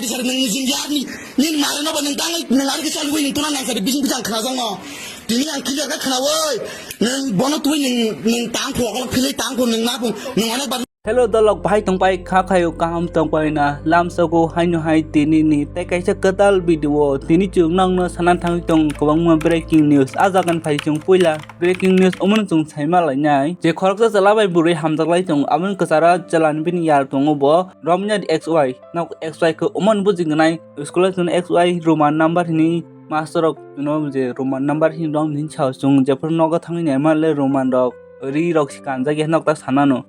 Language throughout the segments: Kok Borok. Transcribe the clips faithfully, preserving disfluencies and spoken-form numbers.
Sir, nung nijing yar ni, nini mare no ba nung tangwi, nung ari kisa lugwi nung tuna nang sari bising bising khna jang no. Tini ang clear khe khna woi. Nung bono twi nung, nung tang phu, okol philwi tang phu, nung na phu, nung onek bar. Hello dolok, bahai tong pai kha khayo, kaham tong pai na, lam sogo haino hai tini ni tei kaisa kwtal video. Tini chwng nang no sana thang tong kwbangma breaking news. A jagan phai chwng puila breaking news omo no chwng saima lainai. Je khoroksa chwla bai bwrwi hamjak lai tong, aboni kwchara chwla ni bini yar tongo bo Romya X Y. Nok X Y khe omo ni buji gwnai, school o chwng X Y Roman number hini master rok no je Roman number hini rong hini sao chwng jephuru nogo thangwi naima le Roman rok ri rok si kanjak ya nok ta sanano.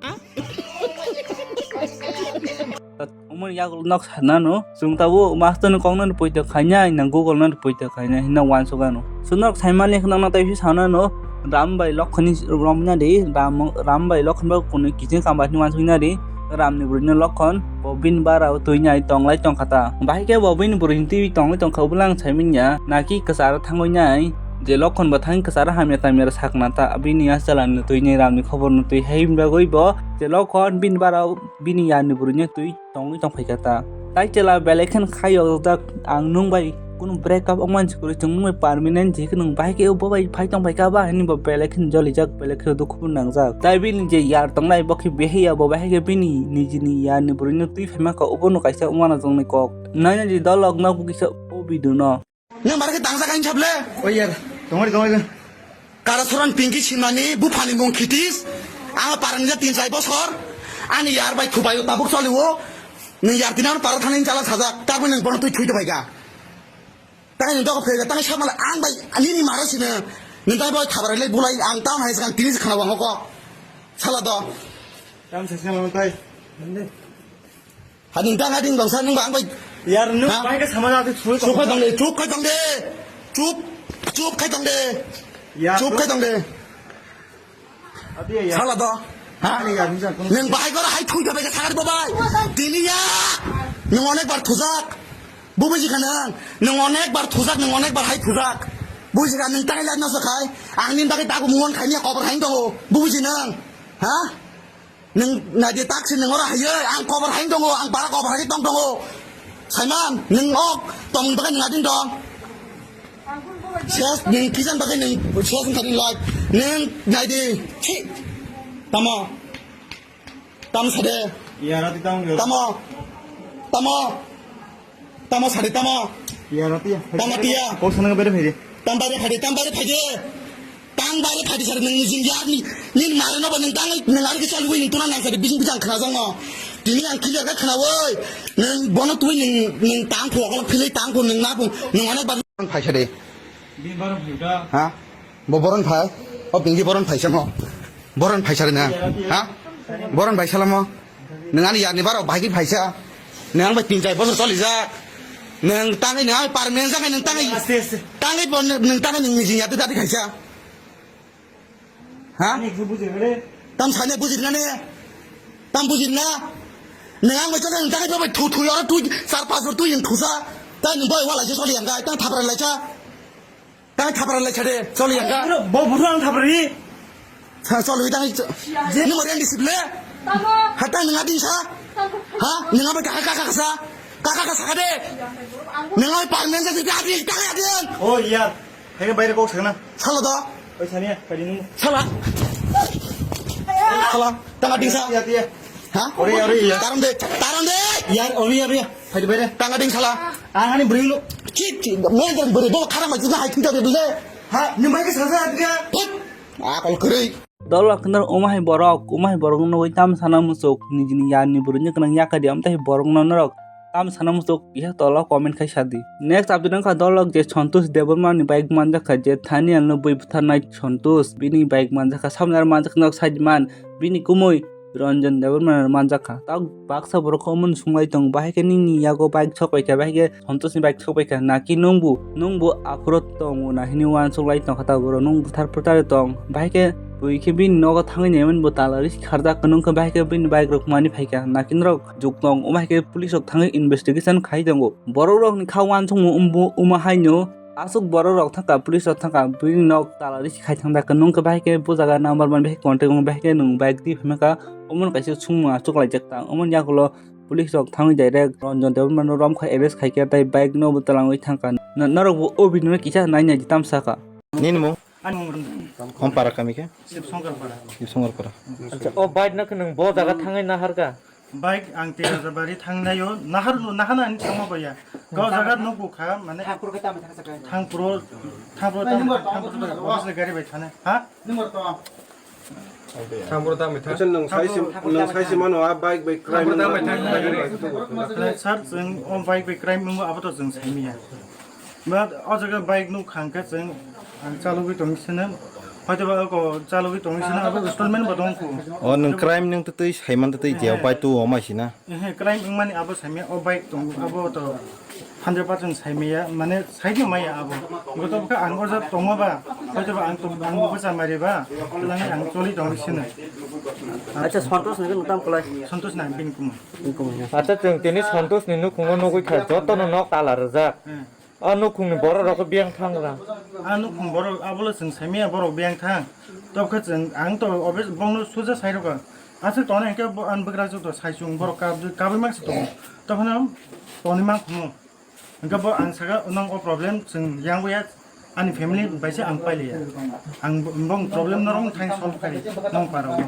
Omo ni yago nok sanano chwng tabo master ni kok no poito khainai na Google no poito khainai hino wansuk ano. Sunorok saimani khna na tai sanano Ram bai Lokhon ni romna di, Ram, Ram bai Lokhon ba kunu kiching kamba hini wansuk na di. Ram ni bwrwi no Lokhon bo bini bara o twi nai tong lai tong kha ta. Bahai khe bo bini bwrwi ni twi tong lai tong kha, obo lang sai manya naki kwcharo thangwi nai. Je Lokhon bo thang kwcharo hamya tamya sakna ta, bini a chwla no twi nai, Ram ni khobor no twi hai bagwi bo je Lokhon bini bara o bini yar ni bwrwi no twi tongwi tong phai kha ta. Tai chwla belai khe khai yokjak, ang nwng bai kunu break up wngmani se kwrwi, chwng nwng bai permanent je khe nwng bahai khe bo bai phai tong phai kha ba hini bo belai khe jolijak, belai khe dukhu bo nangjak. Tai bini je yar tongnai bo khe behiya, bo bahai khe bini nijini yar ni bwrwi no twi phaima kha, obo no kaisa wngmano jongni kok. Naina je dolok no bo kisa o video no. Nang mare khe tangjak ani sable? O yar, tongori tongori. Kara soran Pinky Simani buphani mung khitis. Ang parani ja tin chai bosor. Ani yar bai thubai tabuk choli o. Ni yar tinan para thani chala sajak. Tabuk nang bono twi thui twi bai ga. Tangi nang dok phega, tangi samala ang bai ani ni mara sina. Nang tai bai thabar le bulai ang tang hai sang tini khana wang ko. Sala do. Tam sa sina tai. Hading tang, hading bangsa nung bang bai. Yar nung bai ka sama jati chuk. Chuk khai tong de, chuk khai tong de. Chuk, chuk khai tong de. Yar chuk khai tong de. Ati yar. Sala do. Ha? Ani yar ni jan. Nung bai gora hai thui da bai ka sagar bo bai. Tini ya. Nung onek bar thujak. Bu buji kha nung. Nung onek bar thujak, nung onek bar hai thujak. Buji kha nung tangi lai no sa khai. Ang nin bai ka dagu muon khai ni kobar hai tongo. Bu buji nung. Ha? Nung naidi taksi nung ora hayo, ang kobar hai tongo, ang para kobar hai tong tongo. Saiman, nung ok, tong bagai nung adin tong. Sias, nung kisan bagai nung, sias nung tadi live. Nung naidi, chi. Tamo. Tam sade. Iya, rati tam yo. Tamo. Tamo. Tamo sari tamo. Iya, rati ya. Tamo tiya. Kok sana bere phai de. Tam bare phai de, tam bare phai de. Tam bare phai de sari nung nijing yar ni, ni mare no ba nung tangai nung ari kisa lugui nung tuna nang sari bising bising khna jang no. Tini ang clear khe khna woi. Nung bono twi nung, nung tang phu, okol philwi tang phu nung na phu, nung onek bar phai sade. Di bar phai da. Ha? Bo boron phai. O Pinky boron phai samo. Boron phai sari na. Ha? Boron bai salamo. Nung ani yar ni barok bahai khe phaisa. Nung ang bai tin chai bosor choli jak. Nung tangwi nung ang permanent jak nung tangwi. Aste, aste. Tangwi bo nung, nung tangwi nung nijing yar twi tadi khaisa. Ha? Ani khe bujir re. Tam sani bujir na ne. Tam bujir na. Nung ang bai chole nung tangwi bo bai thu thu yoro twi char pas bor twi yang thusa. Tai nung bai wala je choli yang gai tang thapra lai cha. Tang thapra lai chade, choli yang ka. Bro, bo buru ang thapra ri. Sa choli tang. Je. Ni mori ang disip le. Tamo. Ha tang nang adin sa. Tamo. Ha, nang apa kaka kaka sa. Kaka kaka sa kade. Nang apa parmen sa siti adi tang adi. Oh iya. Hai ke bayar kok sana. Sala do. Oi sania, kadi nung. Sala. Sala. Tang adin sa. Iya, iya. Ha? Ori, ori, iya. Taram de, taram de. Iya, ori, ori. Phai de, phai de. Tang ading sala. Ang ani bring lo. Chit, chit, men dan bere bo kharang ma jina hai tinta de le. Ha, ni mai ke sasa adga. Put. Akol kwrwi. Dol khnar umai borok, umai borok no wai tam sana musuk, nijini yar ni buru ni kanang yakadi amtai borok no norok. Tam sana musuk, iya tolo comment khai sadi. Next update wngkha dolok je Santosh Debbarma ni bike manjakha, je thani ano bui butharnai Santosh, bini bike manjakha, samnar manjakha nok side man, bini kumui Ranjan Debbarma manjakha. Tak baksa borok omo swngwi tongo, bahai khe nini yago bike sokpaikha, bahai khe Santosh ni bike sokpaikha, naki nwngbo, nwngbo aphuru tongo na hini uansuk lai tongkha ta borok, nwng buthar phuthar tong, bahai khe bui khe bini nogo thangwi naimani bo tala risi kharjak, nwng khe bahai khe bini bike rok mani phaikha, naki norok juk tong, omo hai khe police rok thangwi investigation khai tongo. Borok rok ni kha uansukmung wngbo, omo haino aswk borok rok thangkha, police rok thangkha, bini nok tala risi khai thangjakha, nwng khe bahai khe bo jaga number man bahai contact wng bahai khe nwng bike di phaima kha, omo no kaisa swngmung aswk laijak ta, omo ni yagulo Police rok thangwi direct Ranjan Debbarma no romkha arrest khaikha tei bike no bo twlangwi thangkha. Na-, norok bo o video no kisa nainai di tamsakha. Nini mung? Ani mung Rwndam. Hom para kami khe? Sibsongar para. Sibsongar para. Acha, o bike no khe nwng bo jaga thangwi naharkha? Bike ang Terajabari thangnaio, nahar, nahana ani thangma baya. Kau jaga nugo kha, mane. Thampuro khe tamo thangsa kha? Thampuro, thampuro tamo thang, thampuro tamo thang, gari bai thane. Ha? Number to. Thampuro tamo thang. Acha, nwng sai se, nwng sai se mano, a bike bai crime. Thampuro tamo thang. Sir, chwng o bike bai crime wngbo abo to chwng saimanya. But o jaga bike nuk khang khe chwng ang chalogwi tongwi sino. Hoito ba o chalogwi tongwi sino abo installment bo tong kho. O nwng crime nwng twtwi saiman twtwi je o bike tu o mai sina. Ehe, crime wngmani abo saimaya o bike tong abo to hundred percent saimaya mane saidi maya abo. Goto bwkha ang o jaga tongma ba hoito ba ang tong ang bo chamari ba twlangwi ang choli tongwi sino. Acha, Santosh ni nwng tam kwlai? Santosh na bini kumo. Bini kumo ya. Acha, chwng tini Santosh ni nukhungo nugwi kha joto no nok tala rwjak. Hmm. O nukhungni borok rok biyang thang rang. A nukhung borok abola chwng saimaya borok biyang thang. Tobkha chwng ang to obes bongno suja sai rokha. Aswk toni hwnkhe bo ang bwkrajwk to sai chwng borok kab-, kabwi mangsa tongo. Tobhano toni mang khumu. Hwnkhe bo ang saka nang o problem chwng yang waya ani family bai se ang pailiya. Ang bo-, bong problem norok thang solve khai nang paro.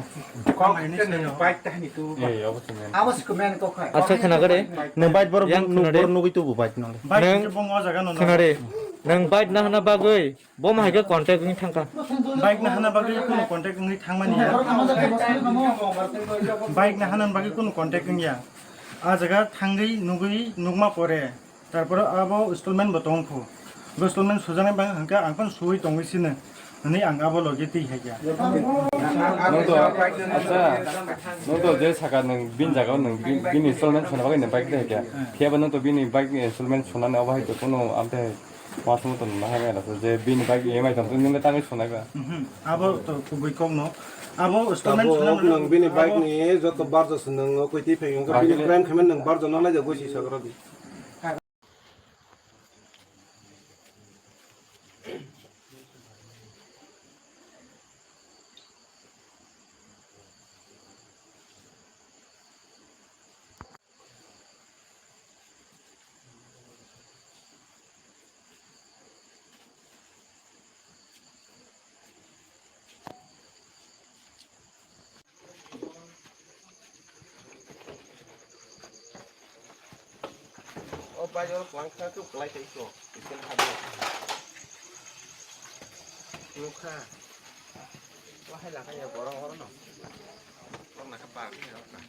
Kok hai ni sayo. Bike tahani tu. Eh, abo chwng. Abo se komen kok hai. Acha, khna gare. Nwng bike borok yang nuk khna de. Borok nugwi tubu bike nang. Bike nwng bong o jaga no. Khna de. Nwng bike nahana bagwi bo ma hai khe contact wngwi thangkha. Bike nahana bagwi kuno contact wngwi thangmani ya. Bike nahana bagwi kuno contact wngya. A jaga thangwi nugwi nukma pore. Tarpore abo installment bo tong kho. Bo installment sujaknai bang hwnkhe ang phano suwi tongwi sino. Hwnwi ang abo logi twi hai kha. Nwng to, acha, nwng to je saka nwng bini jaga o nwng bi-, bini installment suna bagwi nwng bike twi hai kha. Phiya ba nwng to bini bike installment sunani abo hai to kuno amte mas mo to nuna hai mela je bini bike E M I tong nwng le tangwi sunai ba. Mhm. Abo to kubui kok no. Abo installment suna nwng bini bike ni joto barja se nwng o koi twi phai wngkha bini crime khaimani nwng barja no lai ja gosi sagra di. O bai oro kwlangkha khe kwlai tei to, tikel habo. Nukha. Wahai lakha ya borok oro no. Borok nakha bang khe rok na.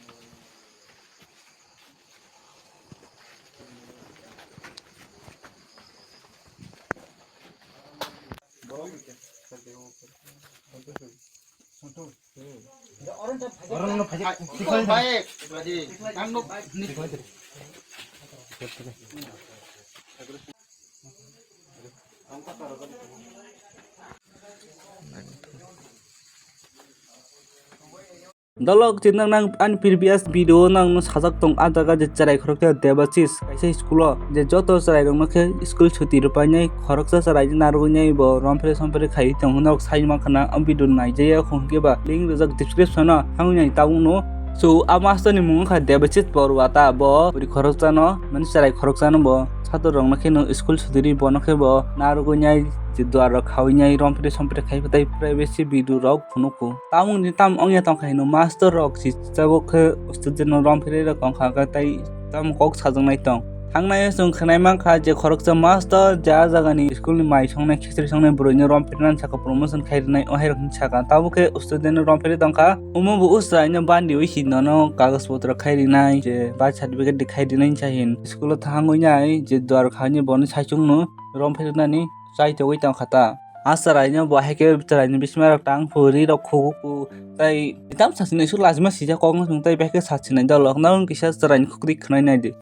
Dolok, je nang, nang ani previous video o nang no sajak tong, a jaga je chwrai khoroksa Debashis kaisa school o, je joto chwrai rok no khe school chuti rwpainai, khoroksa chwrai narwgwinai bo rompre sompre khai tong hwnwi sai mankha na, o video naijaya hwnkhe ba link rijak description o thangwi nai tabuk no. So a master ni mung wngkha Debashis Baruah, ta bo bwrwi khoroksa no mani chwrai khoroksa no bo satur rok no khe no school chuti rwi bo no khe bo narwgwinai je duar rok khawinai rompre sompre khai tei privacy video rok phunukgo. Tamoni tam wngya tongkha hino master rok si tabuk khe student no romphirwi rok tongkha khe tei tamo kok sajaknai tong. Thangnai o chwng khwnai mankha je khoroksa master je a jagani school ni mai songnai khichri songnai bwrwi no romphirnani saka promotion khai rwnai o hai rok hinwi saka. Tabuk khe student no romphirwi tongkha omo bo usra hino bandi wi si nono kagoj potro khai rwnai je birth certificate de khai rwnai hinsa hin school o thangwi nai je duar khaini boni saichung no romphirnani chai togwi tongkha ta. A chwraino bo hai khe chwraini bisingo rok tang phu ri rok khugo ku tei tam sachini isuk lachima sijak kokno chwng tei bai khe sachinai dolok no kisa chwraini khukri khwnai nai di.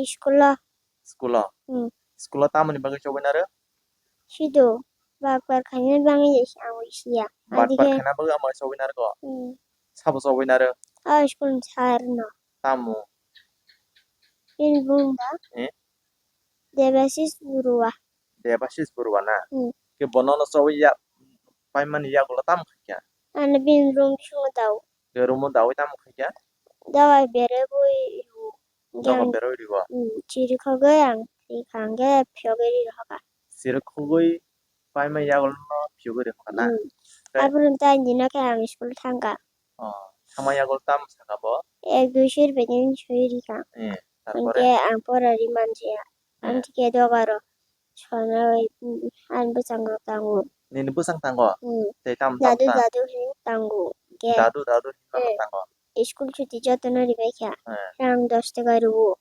School o. School o? Hmm. School o tamoni bagwi chobwi naro? Sido, bakbar khaina bagwi ang wi siya. Bakbar khaina bagwi amo chobwi naro ko? Hmm. Sabo chobwi naro? O school ni sir no. Tamo? Bini bung da? Eh? Debashis Baruah. Debashis Baruah na? Hmm. Ke bono no chobwi ya paimani yagulo tamo khaikha? Ano bini room bisingo dao. Ke room o dawi tamo khaikha? Dawai bere bui. Dogo beroi rigo. Hmm, chiri khogwi ang ri kha, hwnkhe phiyogwi ri rw kha. Chiri khogwi paima yagulo no phiyogwi ri kha na? Hmm. Tei? Aboni tai dino khe ang school thang kha. Oh, thangma yagulo tamo sa kha bo? Ek dui sir bedin soi ri kha. Eh, tarpore? Hwnkhe ang pora ri man jaya. Eh. Ang thikhe dogaro sonai, mm, ani bwskango tango. Nini bwskang tango? Mm. Tei tam, tam, Dadu, tam? Dadu hinwi tango. Hwnkhe, dadu, dadu hinwi eh, tango? School chuti jotono ribai kha. Eh. Rang dos taka rwo.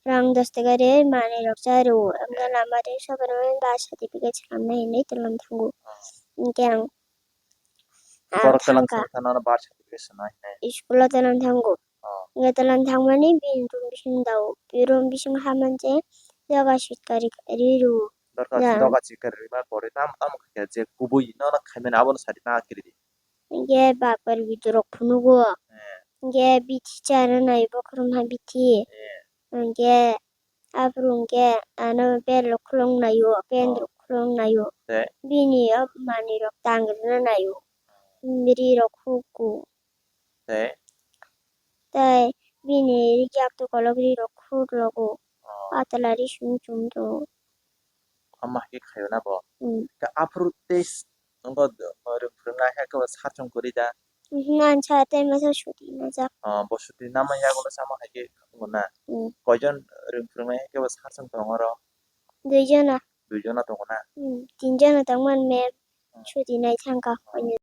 Rang dos taka rwi manwi rok cha rwo. Hwnkhe eh, lama twi sobrwmani birth certificate swlamna hinwi twlang thango. Oh. Hwnkhe ang, ang borok twlang thang kha. Thang kha nono birth certificate swna hinwi. School o twlang thango. Oh. Hwnkhe twlang thangmani bini room bising dao. Bini room bising ha man je doga sitkari ri rwo. Doga, ya, doga sitkari rima pore tam, tamo khe je kubui nono khaimani abono sadi na kiri di. Hwnkhe bapar video rok phunugo. Eh. Hwnkhe bithi chana nai bokhorok ha bithi. Eh. Hwnkhe aphuru hwnkhe ano bel rok khulong naio, pant rok khulong naio. Tei? Bini o manwi rok tang rwna naio. Ri rok hugo. Tei? Tei bini yak tu kolok ri rok khur rogo. Oh. Patala ri sum sum tongo. Ama hai khe khaio na bo? Hmm. Khe aphuru tei s-, nogo d-, o rwng phwrwng nai hai khe bo sachwng kwrwi da? Mhm, ang cha tei masa suti na jak. Oh, bo suti nama yagulo sama hai khe tongo na? Hmm. Koijon rwng phwrwng nai hai khe bo sachwng tongo oro? Dui jona. Dui jona tongo na? Hmm, tin jona tongmani ma'am. Hmm. Suti nai thang kha. Hmm.